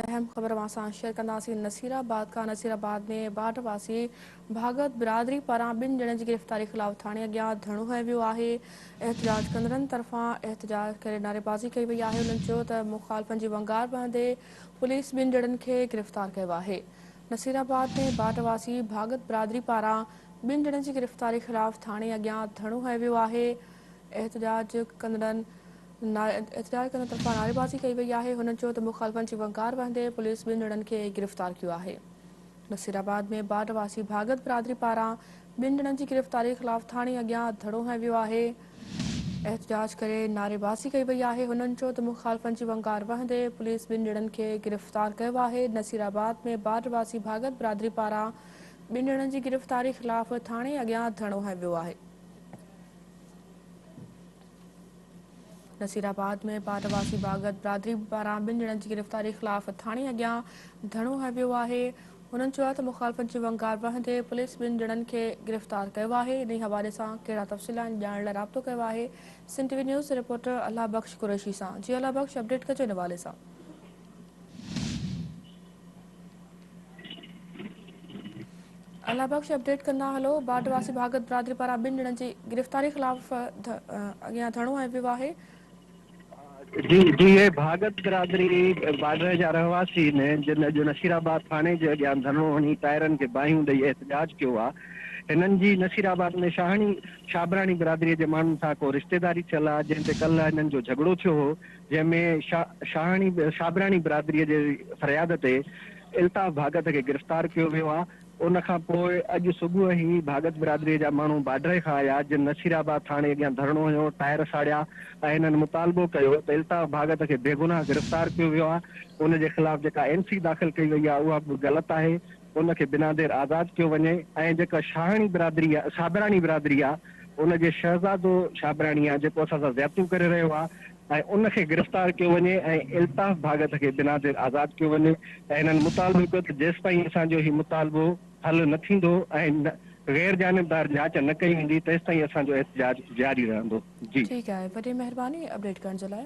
اهم خبر اوهان سان شيئر ڪنداسين نصيرآباد کان نصيرآباد ۾ باڊھ واسي ڀاڳت برادري پاران ٻن ڄڻن جي گرفتاري خلاف ٿاڻي اڳيان ڌرڻو هنيو ويو آهي احتجاج ڪندڙن طرفان احتجاج ڪري نعريبازي ڪئي وئي آهي انهن چيو ته مخالفن جي ونگار وهندي پوليس ٻن ڄڻن کي گرفتار ڪيو آهي نصيرآباد ۾ باڊھ واسي ڀاڳت برادري پاران ٻن ڄڻن جي گرفتاري خلاف ٿاڻي اڳيان ڌرڻو هنيو ويو آهي احتجاج ڪندڙن احتجاج ڪندڙن طرفان نعريبازي ڪئي وئي آهي، هنن چيو ته مخالفن جي ونگار وهندي پوليس ٻن ڄڻن کي گرفتار ڪيو آهي. نصيرآباد ۾ باڊهه واسي ڀاڳت برادري پاران ٻن ڄڻن جي گرفتاري خلاف ٿاڻي اڳيان ڌرڻو هنيو ويو آهي، احتجاج ڪري نعريبازي ڪئي وئي آهي، هنن چيو ته مخالفن جي ونگار وهندي پوليس ٻن ڄڻن کي گرفتار ڪيو آهي، نصيرآباد ۾ باڊهه واسي ڀاڳت برادري پاران ٻن ڄڻن جي گرفتاري خلاف ٿاڻي اڳيان ڌرڻو هنيو ويو آهي. نصيرآباد ۾ پاٽ واسي باغت برادري پاران ٻن ڄڻن جي گرفتاري خلاف ٿاڻي اڳيان ڌرڻو هنيو ويو آهي. هنن چيو آهي ته مخالفن جي ونگار وهندي پوليس ٻن ڄڻن کي گرفتار ڪيو آهي. انهي حوالي سان ڪهڙا تفصيل آهن ڄاڻڻ لاء رابطو ڪيو آهي Sindh T V news reporter Allah Bakhsh Qureshi سان. جي الله بخش اپڊيٽ ڪجو ان حوالي سان. الله بخش اپڊيٽ ڪندا هلو باڊ واسي ڀاڳت برادري پاران ٻن ڄڻن جي گرفتاري خلاف اڳيان ڌرڻو هنيو ويو آهي. جي جي هي ڀاڳت برادري باڊهه جا رهواسي آهن جن اڄ نصير آباد ٿاڻي جي اڳيان ڌرڻو هڻي ٽائرن کي باهيون ڏئي احتجاج ڪيو آهي هنن جي نصير آباد ۾ شاهڻي شابراڻي برادري جي ماڻهن سان ڪو رشتيداري ٿيل آهي جنهن تي ڪلهه هنن جو جهڳڙو ٿيو هو جنهن ۾ شاهاڻي شابراڻي برادري جي فرياد تي الطاف ڀاڳت کي گرفتار ڪيو ويو آهي. ان کان پوء اڄ صبح هي ڀاڳت برادري جا ماڻهو باڊهه کان آيا جن نصير آباد ٿاڻي اڳيان ڌرڻو هنيو، ٽائر ساڙيا ۽ هنن مطالبو ڪيو ته الطاف ڀاڳت کي بيگناهه گرفتار ڪيو ويو آهي ان جي خلاف جيڪا اين سي داخل ڪئي وئي آهي اها به غلط آهي ان کي بنا دير آزاد ڪيو وڃي ۽ جيڪا شاهاڻي برادري آهي شابراڻي برادري آهي ان جي شهزادو شابراڻي آهي جيڪو اسان سان زيادتيون ڪري رهيو آهي ۽ ان کي گرفتار ڪيو وڃي ۽ الطاف ڀاڳت کي بنا دير آزاد ڪيو وڃي ۽ هنن مطالبو ڪيو ته جيستائين اسان جو هي مطالبو حل نه ٿيندو ۽ غير جانبدار جاچ نه ڪئي ويندي تيستائين اسان جو احتجاج جاري رهندو. جي. ٺيڪ آهي وڏي مهرباني اپڊيٽ ڪرڻ جي لاء.